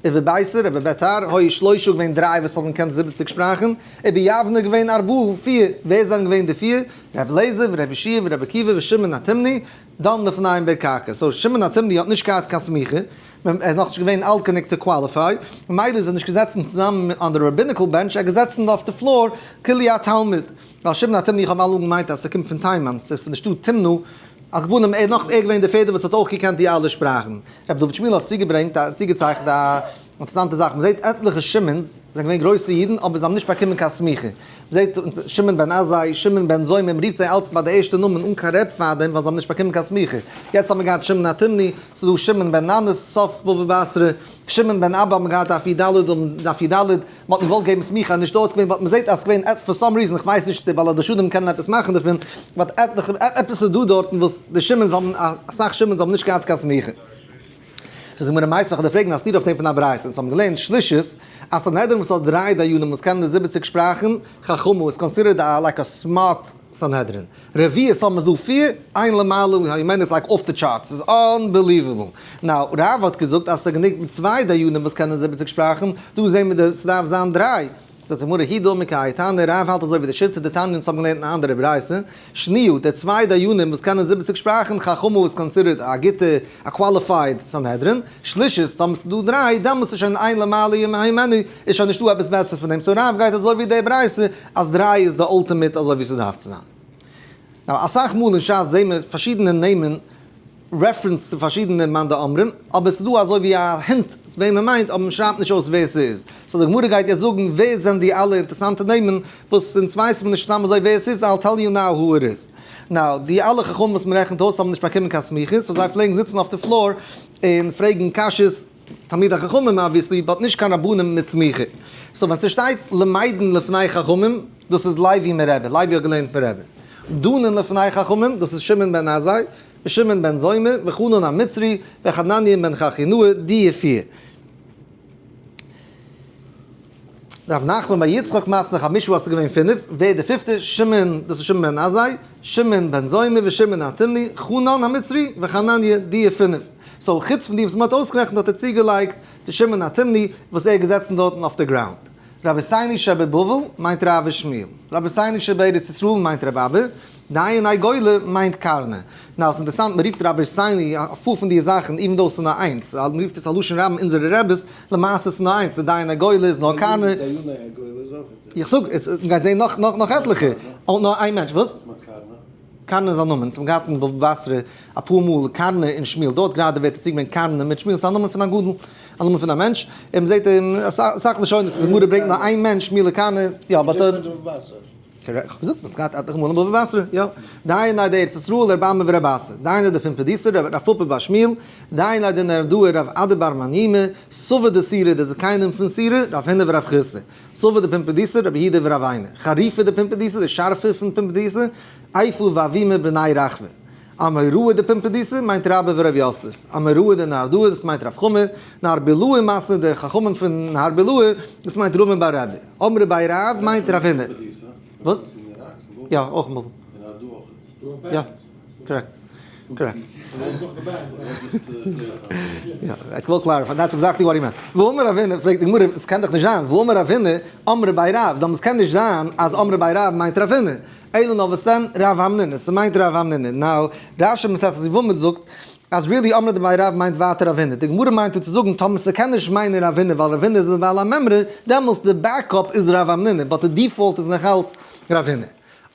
ובביתר, ובביתר, היו שלושה געווען דריי וואס האבן געקענט 70 שפראכן, וביבנה געווען ארבעה, פיר, ווער זענען געווען די פיר? ר' אליעזר, ור' יהושע, ור' עקיבא, ושמעון התימני, דן לפניהם בקרקע. So שמעון התימני האט נישט געהאט קיין סמיכה, ער איז נאכנישט געווען אלט גענוג to qualify, ממילא איז ער נישט געזעצן צוזאמען on די rabbinical bench, ער איז געזעצן אויף די floor כאילו א תלמיד. ווייל שמעון התימני, איך האב אלעמאל געמיינט אז ס'קומט פון תימן, ס'איז פון די שטאט תימנא, על כל פנים ער איז נאך ער געווען די פערדע וואס האט אויך געקענט די אלע שפראכן. רבי דוד שמואל האט צוגעברענגט א צוגעצייכנט א אינטערעסאנטע זאך, מען זעט עטליכע שמעון'ס זענען געווען גרויסע אידן אבער זיי האבן נישט באקומען קיין סמיכה, מען זעט שמעון בן עזאי, שמעון בן זומא, מען רופט זיי אלץ ביי די ערשטע נאמען אן קיין רב פאר דעם ווייל זיי האבן נישט באקומען קיין סמיכה, יעצט האט מען געהאט שמעון התימני, ס'איז דא שמעון בן ננס סוף בבא בתרא, שמעון בן אבא האט מען געהאט דף י ד און דף י ד, מען האט געוואלט געבן סמיכה נישט דארט געווען but מען זעט אז ס'געווען for some reason, כ'ווייס נישט די בעלי דרשנים קענען עפעס מאכן דערפון, but עטליכע עפעס איז דא דארטן וואס די שמעון'ס האבן אסאך שמעון'ס האבן נישט געהאט קיין סמיכה. זאגט די גמרא מיתיבי כ'וועל דיר פרעגן א סתירה אויף דעם פון א ברייתא, אונז האבן געלערנט שלישית אז סנהדרין וואס האט דריי דיינים וואס קענען די זיבעציג שפראכן, חכמה איז considered א like א smart סנהדרין, רביעית האבן עס דא פיר, אין למעלה הימנו איז like off the charts, ס'איז unbelievable. Now, רב האט געזאגט אז ס'איז גענוג מיט צוויי דיינים וואס קענען זיבעציג שפראכן, דא זעהן מיר די ס'דארף זיין דריי. זאגט די גמרא הוא דאמר כי תנא, רב האלט אזוי ווי די שיטה דתניא אונז האבן געלערנט אין א אנדערע ברייתא, שנייה, די צוויי דיינים וואס קענען זיבעציג שפראכן, חכמה איז considered א גוטע א qualified סנהדרין, שלישית, טאמער ס'איז דא דריי, דעמאלס איז שוין אין למעלה הימנו, איז שוין נישטא עפעס בעסער פון דעם, so רב גייט אזוי ווי די ברייתא אז דריי איז די ultimate אזוי ווי ס'דארף צו זיין. Now, אסאך מאל אין שס זעהן מיר פארשידענע נעמען reference צו פארשידענע מאן דאמרים, אבער ס'איז דא אזוי ווי א hint וועם מ'מיינט אבער מ'שרייבט נישט אויס ווער ס'איז. So די גמרא גייט יעצט זאגן ווער זענען די אלע אינטערסאנטע נעמען וואס אונז ווייסן מיר נישט סתם אזוי ווער ס'איז, I'll tell you now who it is. Now, די אלע חכמים וואס מ'רעכנט אויס האבן נישט באקומען קיין סמיכות, so זיי פלעגן זיצן אויף די floor און פרעגן קשיות, תלמידי חכמים obviously, but נישט קיין רבנים מיט סמיכה. So ווען ס'שטייט למדין לפני חכמים, דאס איז לוי מרבי, לוי האט געלערנט פון רבי. דנין לפני חכמים, דאס איז שמעון בן עזאי, ושמעון בן זומא, וחנן המצרי, וחנניה בן חכינאי, די פיר. רב נחמן בר יצחק מתני חמשה אז ס'איז געווען פינף, ווער די פיפטע? שמעון, דאס איז שמעון בן עזאי, שמעון בן זומא ושמעון התימני, חנן המצרי, וחנניה, די פינף. So חוץ פון די וואס מ'האט אויסגערעכנט האט ער צוגעלייגט די שמעון התימני וואס ער איז געזעצן דארטן אויף די ground. רבותינו שבבבל מיינט רב ושמואל. רבותינו שבארץ ישראל מיינט רב אבא. דייני גולה מיינט קרנא. Now ס'איז אינטערסאנט מ'רופט רבותינו אפאר פון די זאכן even though ס'איז נאר איינס. מ'רופט עס א לשון רבים אונזערע רעבעס, למעשה ס'איז נאר איינס, די דייני גולה איז נאר קרנא. דייני הגולה איז אויך. איך זאג, מ'גייט זעהן נאך נאך עטליכע. און נאר איין מענטש, וואס? קרנא איז א נאמען, אונז האבן געהאט אין בבא בתרא אפאר מאל קרנא און שמואל, דארט גראדע ווערט עס צוגעברענגט קרנא מיט שמואל, ס'איז א נאמען פון א גדול, א נאמען פון א מענטש, און מ'זעט אין אסאך לשונות, די גמרא ברענגט נאר איין מענטש שמואל און קרנא, יא but. כ'האב געזאגט, מ'האט עס געהאט עטליכע מאל אין בבא בתרא, יא. דייני דארץ ישראל ר' אמי ור' אסי, דייני דפומבדיתא ר' פפא בר שמואל, דייני דנהרדעא ר' אדא בר מניומי, סבא דסורא די זקנים פון סורא, רב הונא ורב חסדא. סבא דפומבדיתא רבי יהודה ורב עינא, חריפא דפומבדיתא די שארפע פון פומבדיתא, איפה ואבימי בני רחבה. אמוראי דפומבדיתא מיינט רבה ורב יוסף, אמוראי דנהרדעא דאס מיינט רב חמא, נהר בילעא מתני די חכמים פון נהר בילעא דאס מיינט רמי בר רבי, אמרי בי רב מיינט רב הונא. וואס? יא אויך אין בבל. יא. Correct. Correct. יא, איך וויל clarify, that's exactly what he meant. ואמר רב הונא, פרעגט די גמרא, עס קען דאך נישט זיין, ואמר רב הונא, אמרי בי רב, דאמאלס קען נישט זיין אז אמרי בי רב מיינט רב הונא. אלא נאר וואס דען, רב המנונא, ס'מיינט רב המנונא. Now, רשי מסכת יבמות זאגט אז really אמרי דבי רב מיינט ווייטער רב הונא. די גמרא מיינט דא צו זאגן טאמער ס'קען נישט מיינען רב הונא ווייל רב הונא איז די בעל המימרא, דעמאלס די backup איז רב המנונא, but די default איז נאכאלץ רב הונא.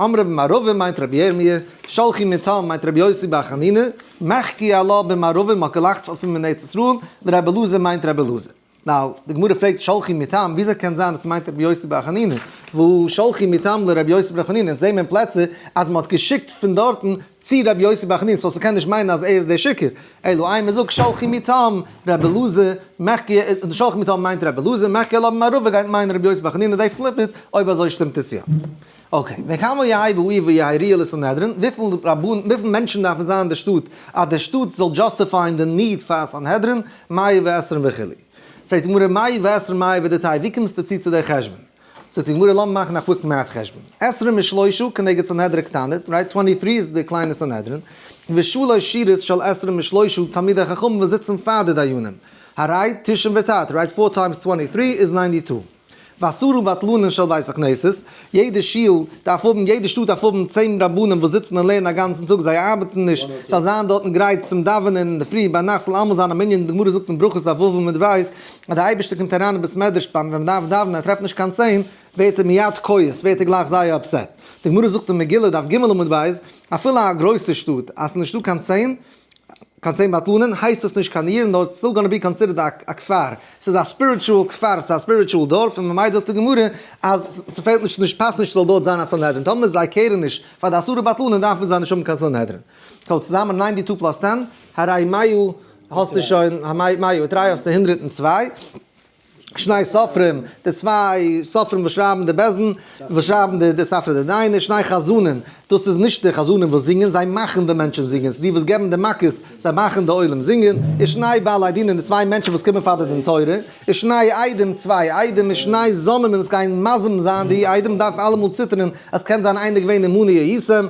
אמרי במערבא מיינט רבי ירמי', שלחו מתם מיינט רבי יוסי בר חנינא, מחכו עלה במערבא מ'האט געלאכט אויף אים אין ארץ ישראל, לרבי אלעזר מיינט רבי אלעזר. Now, די גמרא פרעגט שלחו מתם, וויאזוי קען זיין אז ס'מיינט רבי יוסי בר חנינא? והא שלחו מתם לרבי יוסי בר חנינא, אונז זעהן מיר אין פלעצער אז מ'האט געשיקט פון דארטן צו רבי יוסי בר חנינא, so ס'קען נישט מיינען אז ער איז דער שיקער. אלא אימא זאגט שלחו מתם רבי אלעזר, מחכו, שלחו מתם מיינט רבי אלעזר, מחכו עלה במערבא גייט מיינען רבי יוסי בר חנינא, they flip it, אויב אזוי שטימט עס יא. Okay, וכמה יהא בעיר ויהא ראויה לסנהדרין, וויפיל רבנים, וויפיל מענטשן דארפן זיין אין די שטאט אז די שטאט זאל justify ען די need פאר א סנהדרין, מאה ועשרים וכו'. פרעגט די גמרא מאי ועשרים מאי ודתי', ווי קומסטו צו צו די חשבון? זאגט די גמרא לאמיר מאכן א quick math חשבון, עשרים ושלושה כנגד סנהדרין קטנה, right, twenty three איז די קליינע סנהדרין, ושלש שורות של עשרים ושלושה תלמידי חכמים וואס זיצן פאר די דיינים, הרי תשעים ותלת, right, four times twenty three איז ninety two. ועשרה בטלנין של בית הכנסת, יעדע שול דארף האבן, יעדע שטאט דארף האבן צען רבנים וואס זיצן און לערנען א גאנצן טאג, זיי ארבעטן נישט, זיי זיין דארטן גרייט צום דאווענען אינדערפרי, ביינאכט זאל אלעמאל זיין א מנין, די גמרא זאגט אין ברכות דף ו' עמוד ב', אז דער אייבערשטער קומט אריין אין בית מדרש ביים ווען מען דארף דאווענען, ער טרעפט נישט קיין צען, ווערט ער מיד כועס, ווערט ער גלייך זייער upset. די גמרא זאגט אין מגילה דף ג' עמוד ב', אפילו א גרויסע שטאט, אז ס'איז נישטא קיין צען, קיין צען בטלנים הייסט עס נישט קיין עיר נאר it's still gonna be considered א כפר, ס'איז א spiritual כפר, ס'איז א spiritual דארף און ממילא זאגט די גמרא אז ס'פעלט נישט נישט פאסט נישט ס'זאל דארט זיין א סנהדרין, טאמער זיי care ן נישט פאר די עשרה בטלנים דארפן זיי נישט האבן קיין סנהדרין. So צוזאמען ninety two plus ten, הרי מאה האסטו שוין, מאה ותרי האסטו הונדרעט און צוויי. שני סופרים, די צוויי סופרים וואס שרייבן די בית דין, וואס שרייבן די ספרא דדיינא, שני חזנים, דאס איז נישט די חזנים וואס זינגען, זיי מאכן די מענטשן זינגען, ס'איז די וואס געבן די מכות, זיי מאכן די עולם זינגען, און שני בעלי דינין, די צוויי מענטשן וואס קומען פאר די דין תורה, און שני עדים, צוויי עדים, און שני זוממין וואס גייען מזים זיין די עדים, דארף אלעמאל ציטערן אז קען זיין איינער געווען עמנו הייתם,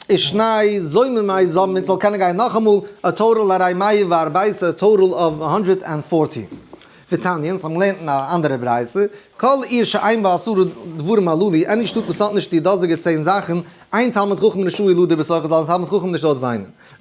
און שני זוממי זוממין זאל קענען גיין נאכאמאל, א total הרי מאה וארבע עשרה, א total of hundred and fourteen. ותניא, אונז האבן געלערנט אין א אנדערע ברייתא, כל עיר שאין בה עשרה דברים הללו, any שטאט וואס האט נישט די דאזיגע 10 זאכן, אין תלמיד חכם רשאי לדור בתוכה, זאל א תלמיד חכם נישט דארט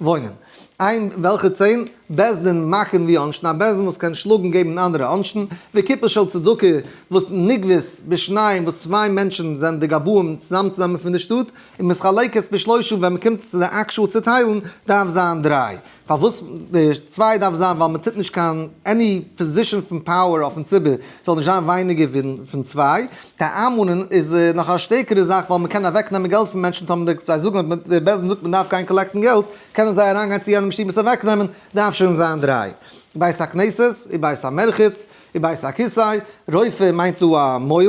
וואוינען. איין, וועלכע 10? בית דין מכין ועונשין, א בית דין וואס קען שלאגן געבן אנדערע עונשין, וקופה של צדקה וואס נגבית בשניים, וואס צוויי מענטשן זענען די גבאים צוזאמצונעמען פון די שטאט, און מתחלקת בשלושה ווען מ'קומט צו די actual צוטיילן דארף זיין דריי. פארוואס די צוויי דארף זיין? ווייל מ'טוט נישט קיין any position פון power אויפן ציבור זאל נישט זיין ווייניגער פון צוויי. די איינמאנען איז נאך א שטערקערע זאך ווייל מ'קען אוועקנעמען געלט פון מענטשן טאמער די זיי זאגן אז די בית דין זאגט מ'דארף גיין collect ן געלט קענען זיי אריינגיין צו יענעם שטוב עס אוועקנעמען דארף שוין זיין דריי. בית הכנסת ובית המרחץ ובית הכסא, רופא מיינט דא א מוהל.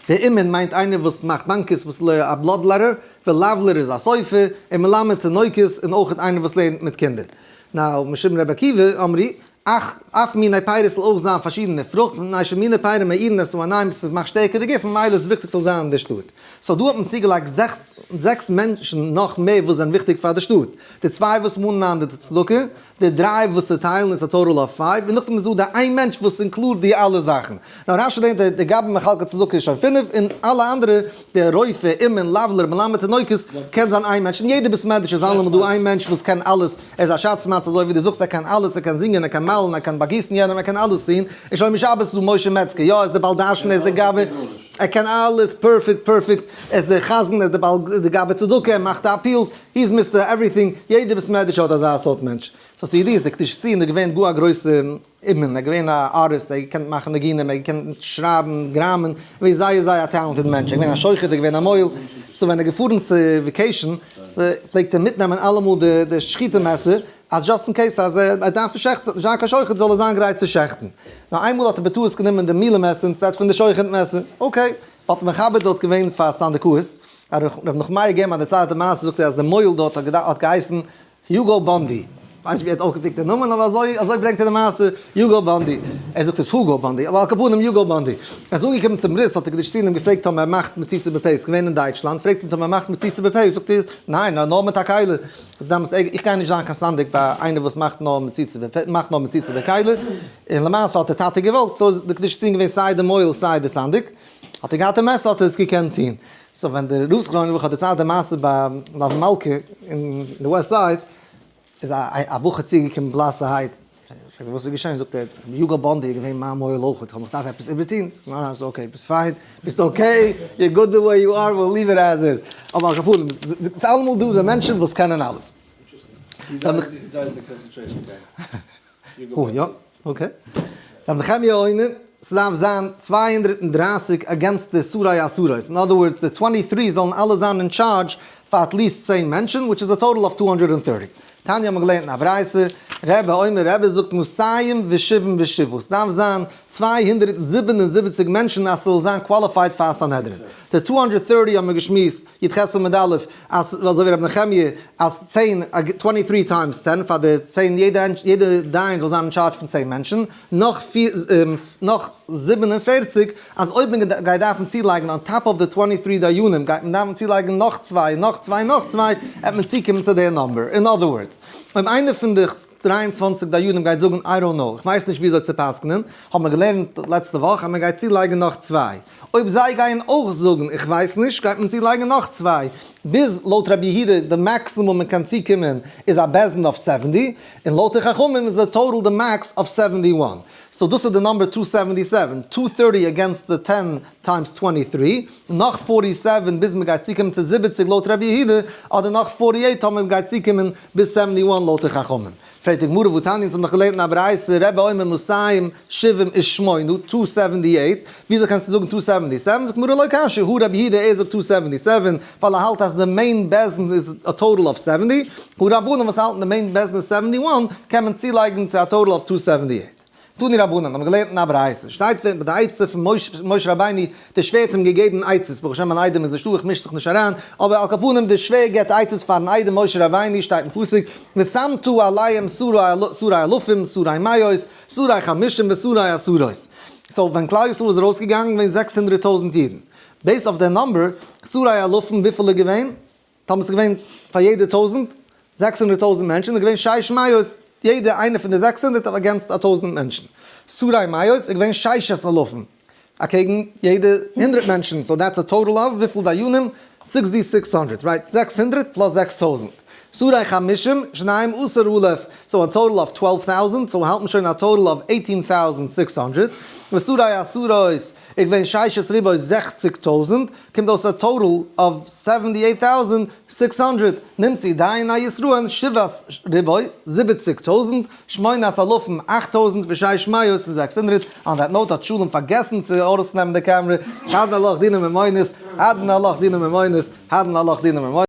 ואומן מיינט איינער וואס מאכט באנקעס וואס ל א bloodletter, ולבלר איז א סופר, און מלמד תינוקות און אויך איינער וואס לערנט מיט קינדער. now משום רבי עקיבא אמרו, אך אף מיני פירות זאל אויך זיין פארשידענע פרוכט, מפני שמיני פירות מאירין את העיניים, ס'מאכט שטערקער די גוף, ממילא איז וויכטיג ס'זאל זיין אין די שטאט. so דא האט מען צוגעלייגט זעקס מענטשן נאך מער וואס זענען וויכטיג פאר די שטאט. די צוויי וואס מאנען איין די צדקה, די דריי וואס צוטיילן איז א total of five, און נאכדעם איז דא די איין מענטש וואס include די אלע זאכן. נאר רשי לערנט די גבאי מחלקי צדקה איז שוין פינף, און אלע אנדערע, די רופא, אומן, לבלר, מלמד תינוקות, קען זיין איין מענטש. אין יעדע בית מדרש איז אלעמאל דא איין מענטש וואס קען אלעס, ער איז א שאץ מאץ אזוי ווי דו זאגסט ער קען אלעס, ער קען זינגען, ער קען מאלן, ער קען באגיסן יענעם, ער קען אלעס טון. און שומר שבת איז דא משה מעצגער, יא ער איז די בעל דרשן, ער איז די גבאי, ער קען אלעס perfect perfect, ער איז די חזן, ער איז די בעל די גבאי צדקה, ער מאכט די appeals, he is mister everything, יעדע בית מדרש האט אזא סארט מענטש. so ס'ידיעה איז די קדושת ציון איז געווען גאר א גרויסע אומן, ער איז געווען א ארטיסט, ער האט געקענט מאכן ניגונים, ער האט געקענט שרייבן גראמען, געווען זייער זייער א talented מענטש, ער איז געווען א שוחט, ער איז געווען א מוהל, so ווען ער איז געפארן צו vacation פלעגט ער מיטנעמען אלעמאל די שחיטה מעסער, אז just in case אז ער דארף שעכטן, זאל נישט זיין קיין שוחט זאל ער זיין גרייט צו שעכטן. נאר איינמאל האט ער בטעות גענומען די מילה מעסער instead פון די שוחט מעסער, okay, האט מחבר דארט געווען פאר סנדקאות, ר' נחמיה געבן א דערציילטע מעשה זאגט ער אז די מוהל דארט האט געהייסן יוגא באנדי, כ'ווייס נישט ווי ער האט אויפגע pick ט די נאמען אבער אזוי אזוי ברענגט ער די מעשה, יוגא באנדי, ער זאגט עס הוגא באנדי, אבער על כל פנים יוגא באנדי, ער איז אנגעקומען צום ברית האט דער קדושת ציון אים געפרעגט טאמער ער מאכט מציצה בפה, איז געווען אין דייטשלאנד, פרעגט אים טאמער ער מאכט מציצה בפה, זאגט ער ניין נאר מיט א כלי, דאמאלס איך גיי נישט זיין קיין סנדק ביי איינער וואס מאכט נאר מציצה בפה, מאכט נאר מציצה בכלי, און למעשה האט דער טאטע געוואלט, so איז דער קדושת ציון געווען סיי די מוהל סיי די סנדק. האט ער געהאט די מעסער האט ער עס געקענט טוהן. so ווען די רב זכרונו לברכה האט דערציילט די מעשה ביי מלוה מלכה אין די west side, איז א בחור צוגעקומען בלאסערהייט, פרעגט ער וואס איז געשען, זאגט ער, יוגא באנדי איז געווען מיין מוהל אויך, איך האב מיך דארף עפעס איבערטוהן, ניין ניין ס'איז okay, ביסט fine, ביסט okay, you're good the way you are, we'll leave it as is. אבער על כל פנים, ס'איז אלעמאל דא די מענטשן וואס קענען אלעס. יא, okay. רבי נחמיה אומר, ס'דארף זיין 230 against די שרי עשרות. In other words, די 23 זאלן אלע זיין אין charge פאר at least 10 מענטשן, which is a total of 230. תניא האבן מיר געלערנט אין א ברייתא, רבי אומר, רבי זאגט מאתים ושבעים ושבעה. ס'דארף זיין 277 מענטשן אז ס'זאל זיין qualified פאר א סנהדרין. די 230 האבן מיר געשמועסט, י"ח עמוד א', אז אזוי ווי רבי נחמיה, אז 10, 23 times 10, פאר די 10, יעדע דיין זאל זיין אין charge פון 10 מענטשן, נאך נאך 47, אז אויב מען גייט דארפן צולייגן on top of די 23 דיינים, גייט מען דארפן צולייגן נאך צוויי, נאך צוויי, נאך צוויי, וועט מען צוקומען צו די number. In other words, אויב איינער פון די 23 דיינים גייט זאגן I don't know, איך ווייס נישט וויאזוי צו פסק'נען, האבן מיר געלערנט לעצטע וואך אז מען גייט צולייגן נאך צוויי. אויב זיי גייען אויך זאגן איך ווייס נישט, גייט מען צולייגן נאך צוויי, ביז לויט רבי יהודה די maximum מען קען צוקומען איז א בית דין אויף 70, און לויט די חכמים איז די total די max אויף 71. so דאס איז די number 277, 230 against די 10 times 23, נאך 47 ביז מען גייט צוקומען צו 70 לויט רבי יהודה, אדער נאך 48 טאמער מען גייט צוקומען ביז 71 לויט די חכמים. פרעגט די גמרא והתניא אונז האבן דאך געלערנט אין א ברייתא רבי אומר מאתים שבעים ושמונה, 278, וויאזוי קענסטו זאגן 277? זאגט גמרא לא קשיא, הא רבי יהודה ער זאגט 277 ווייל ער האלט אז די main בית דין איז א total of 70, הא רבנן וואס האלטן די main בית דין איז 71 קען מען צולייגן צו א total of 278. תנו רבנן, האבן געלערנט אין א ברייתא, שטייט ביי די עצה פון משה רבינו, דער שווער האט אים געגעבן עצות, ברוך השם מיין איידעם איז נישטא, איך מיש זיך נישט אריין, אבער על כל פנים דער שווער געבט עצות פארן איידעם משה רבינו, שטייט אין פסוק, ושמת עליהם שרי אלפים, שרי מאות, שרי חמישים ושרי עשרות. so ווען כלל ישראל איז ארויסגעגאנגען געווען 600 טויזנט אידן. based אויף דער number, שרי אלפים וויפיל איז געווען? טאמער ס'איז געווען פאר יעדע טויזנט, 600 טויזנט מענטשן, איז געווען שש מאות, יעדע איינע פון די 600 האט against א טויזנט מענטשן. שרי מאות איז געווען ששת אלפים, אקעגן יעדע הונדרעט מענטשן, so that's a total of וויפיל דיינים? 6600, right? 600 plus 6000. שרי חמישים, שניים עשר אלף, so a total of 12,000, so האלט מען שוין א total of 18,600. ושרי עשרות איז געווען ששת ריבוא 60,000, קומט אויס א total of 78,600. נמצאו דייני ישראל שבעת ריבוא 70,000, שמונת אלפים 8,000 ושש מאות און 600. On that note האט שולם פארגעסן צו ארויסנעמען די קעמרע. הדרן עלך דיני ממונות, הדרן עלך דיני ממונות, הדרן עלך דיני ממונות.